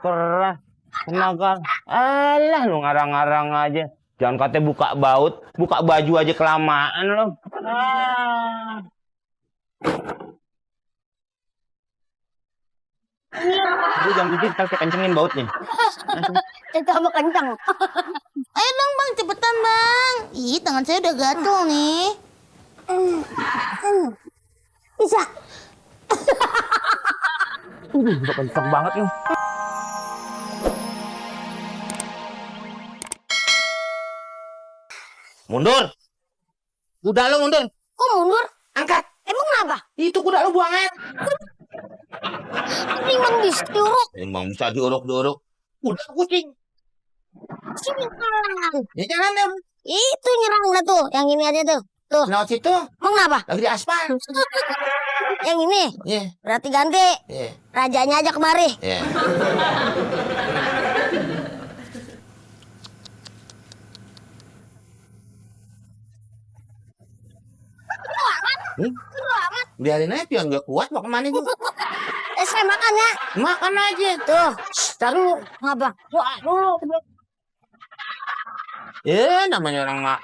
keras. Tenaga. Alah, lu ngarang-ngarang aja. Jangan katanya buka baut, buka baju aja kelamaan lo. Ah. Lu jangan pikir kita kencengin bautnya. Itu apa kencang? Ayo dong bang, cepetan bang. Ih, tangan saya udah gatel nih. Bisa. Udah kenceng banget nih. Mundur. Kuda lu mundur. Kok mundur? Angkat. Emang kenapa? Itu kuda lu buang air. Ini emang bisa diuruk. Emang bisa diuruk-diuruk. Udah kucing. Sini nyerang. Ya jangan deh. Itu nyerang lah tuh. Yang ini aja tuh. Tuh. Lewat situ. Emang kenapa? Lagi di aspal. Yang ini. Iya. Berarti ganti. Iya. Rajanya aja kemari. Iya. Biarin aja pion gak kuat mau kemana gua. Saya makan ya. Makan aja. Tuh. Taruh. Ngapa? Wah, dulu. Ya namanya orang mak.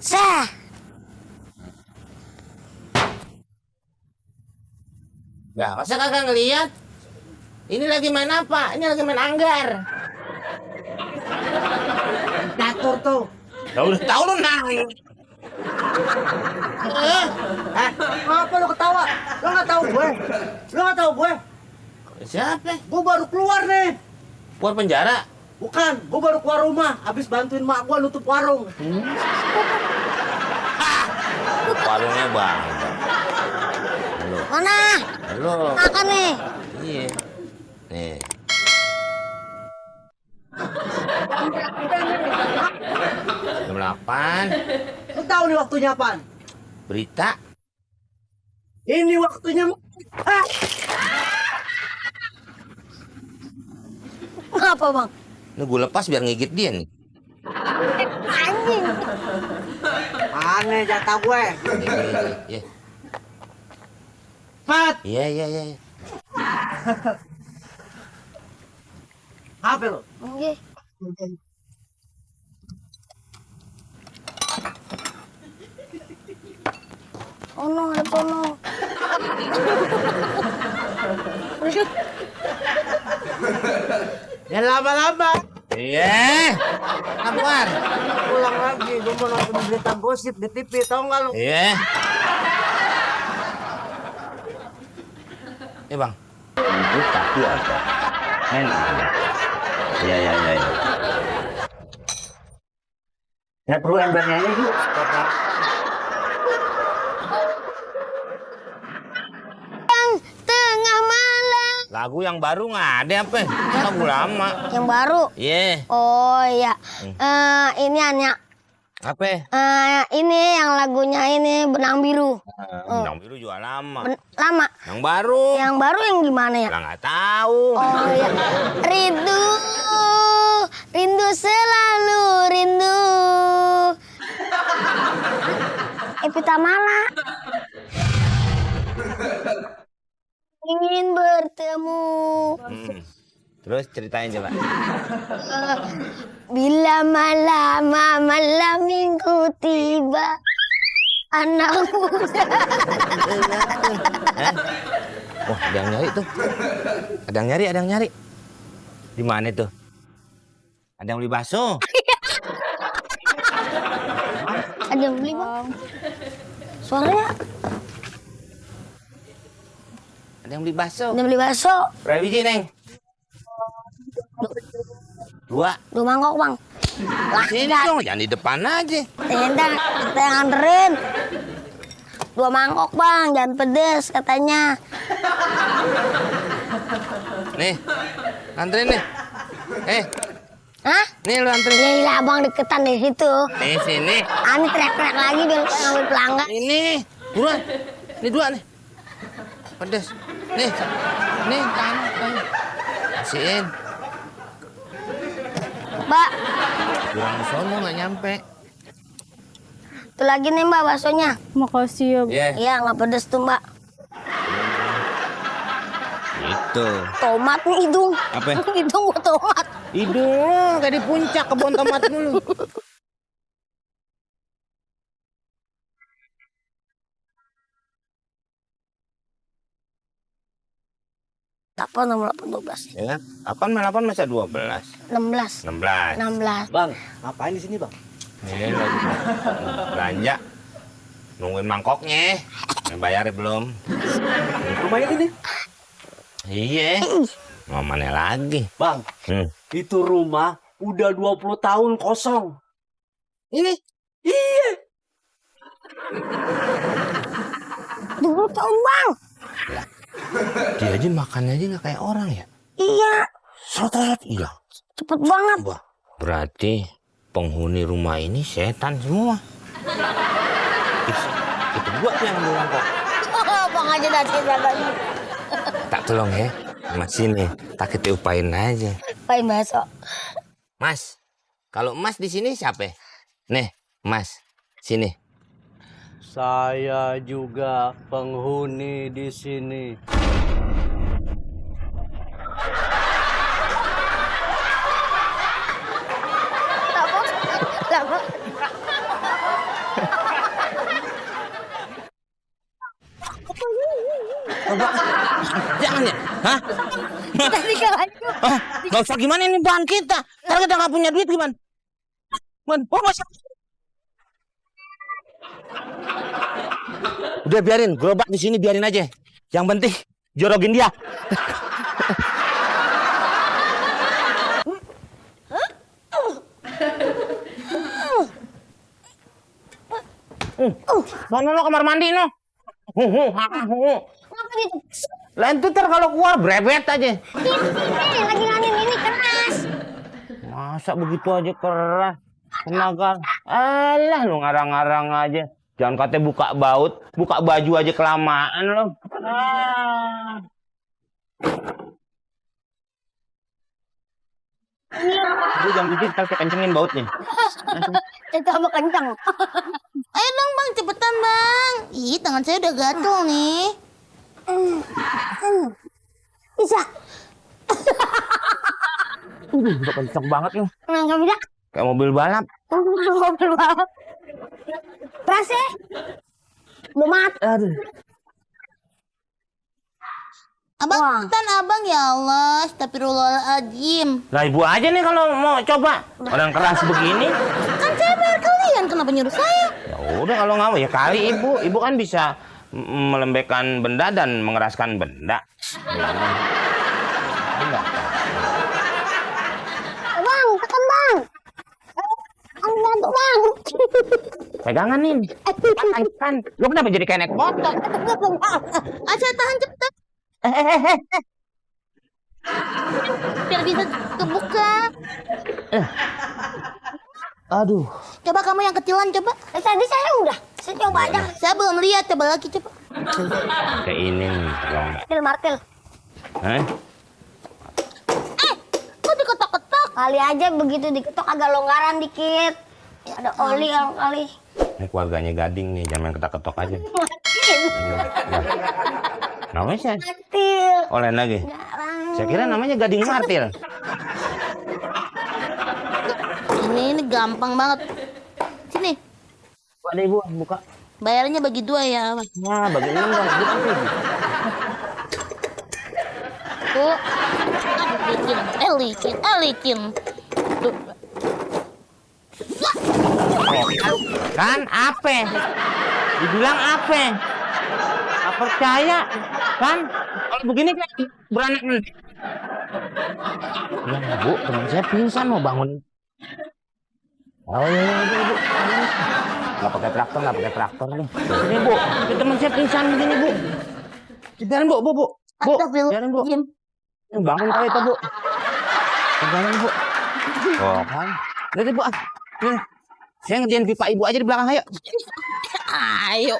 Sah. Ya masa kagak ngeliat? Ini lagi main apa? Ini lagi main anggar. Catur tuh. Ya udah tahu lu nang. Kenapa lu ketawa? Lu nggak tahu gue? Lu nggak tahu gue? Siapa? Gue baru keluar nih. Keluar penjara. Bukan, gue baru keluar rumah. Habis bantuin mak gue nutup warung. Warungnya bang. Halo. Mana? Halo. Makan nih. Iya. Nih. Jam 8. Lu tahu nih waktunya apaan? Berita. Ini waktunya. Ah! Apa bang? Ini gue lepas biar ngigit dia nih. Anjing. Aneh jatah gue. Iya. Pat. Iya, iya, iya. Apa lu? Oke. Oh no, ada pono. Ya lama-lama. Iya. Apaan? Pulang lagi, gue mau nonton berita gosip di TV, tau nggak lu? Iya. Bang. Itu satu aja. Enak aja. Iya, iya, iya. Nggak perlu embernya ini, Bu. Tengah malam. Lagu yang baru nggak ada apa? Lagu lama. Yang baru. Iya. Oh iya. Ini hanya. Apa? Ini yang lagunya ini Benang Biru. Benang Biru juga lama. Lama. Yang baru. Yang baru yang gimana ya? Lah nggak tahu. Oh iya. Rindu. Rindu selalu rindu. Epita Mala. Ingin bertemu. Terus ceritain coba. Bila malam minggu tiba, anak muda. Wah, ada yang nyari tuh. Ada yang nyari. Di mana tuh? Ada yang beli bakso. Ada yang beli bang. Suaranya. Ada yang beli bakso. Ada yang beli bakso. Berapa biji, Neng? 2. 2 mangkok bang. Sini dong, jangan di depan aja. Entar kita yang anterin. 2 mangkok bang, jangan pedes katanya. Nih, anterin nih. Hah? Nih lu anterin. Ya ilah abang deketan dari situ. Nih, sini. Ani teriak-teriak lagi biar kita ngambil pelanggan. Ini, buruan. Ini 2 nih. Pedes. Nih, tangan. Kasihin. Mbak, Kurang di sono nggak nyampe. itu lagi nih mbak baksonya. Makasih ya, Bu. Iya. Iya nggak pedes tuh mbak. Tuh. Tomat nih hidung. Apa? Hidung gua tomat. Hidung kayak di puncak kebun tomat mulu. Apa nomor 12? Ya kan? 8 main 8 masa 12. 16. 16. 16. Bang, ngapain di sini bang? Ini lagi belanja. Nungguin mangkoknya. Bayar belum? Rumahnya ini. Iya. Mau mana lagi? Bang, itu rumah udah 20 tahun kosong. Ini. Iya. 20 tahun bang. Dia aja makannya aja nggak kayak orang ya? Iya. Sot-sot hilang. Cepet banget. Wah, berarti penghuni rumah ini setan semua. Itu gua tuh yang ambil mangkok. Bang aja nanti lagi. Tak tolong ya. Mas sini, tak kita upain aja. Pakai besok. Mas, kalau Mas di sini siapa? Nih, Mas, sini. Saya juga penghuni di sini. Lama. Jangan ya? Hah? Tadi kan. Gak usah gimana ini bahan kita. Ntar kita nggak punya duit gimana? Oh, masa? Udah biarin, gerobak di sini biarin aja. Yang penting jorogin dia. Mana lo kamar mandi no? Ngapa gitu? Lain tuh ntar kalau keluar brebet aja. Ini lagi nganin ini keras. Masa begitu aja keras? Tenaga. Alah lu ngarang-ngarang aja. Jangan katanya buka baut, buka baju aja kelamaan lo. Lu jam 7 kita kencengin bautnya. Itu apa kencang? Ayo dong bang, cepetan bang. Ih, tangan saya udah gatel nih. Bisa. Udah kenceng banget nih. Nggak bisa. Kayak mobil balap. Mobil balap. Keras ya? Belum mati. Aduh. Abang, Wah. cepetan abang ya Allah. Astagfirullahaladzim. Lah ibu aja nih kalau mau coba. Orang keras begini. Kan saya bayar kalian, kenapa nyuruh saya? Ya udah kalau nggak mau ya kali ibu. Ibu kan bisa melembekkan benda dan mengeraskan benda. Enggak. Bang, tekan bang. Bang, bantu bang. Pegangan nih. Kan. Lu kenapa jadi kayak naik motor? Ah, saya tahan cepet. Biar bisa kebuka. Aduh. Coba kamu yang kecilan coba. Tadi saya udah. Saya coba aja. Saya belum lihat, coba lagi coba. Kayak ini nih. Kalau nggak. Martil. Hah? Kok diketok-ketok? Kali aja begitu diketok agak longgaran dikit. Ada oli kali. Ini keluarganya Gading nih. Jangan main ketok-ketok aja. Martil. Namanya siapa? Martil. Oh, lain lagi. Jarang. Saya kira namanya Gading Martil. Ini gampang banget. Sini, Ada ibu buka. bayarnya bagi 2 ya. Nah, bagi 6 dong. Tuh. Licin. Tuh. Kan apa? Dibilang apa? Gak percaya, kan? Kalau begini kan beranak. Ya bu, teman saya pingsan mau bangun. Oh iya, ibu. Nggak pakai traktor nih. Ini bu, ini teman saya pingsan begini bu. Biarin bu. Bu, biarin bu. Ini bangun kali itu bu. Biarin bu. Oh kan. Lihat bu. Nih, saya ngerjain pipa ibu aja di belakang, ayo. Ayo.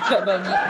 Gak banget.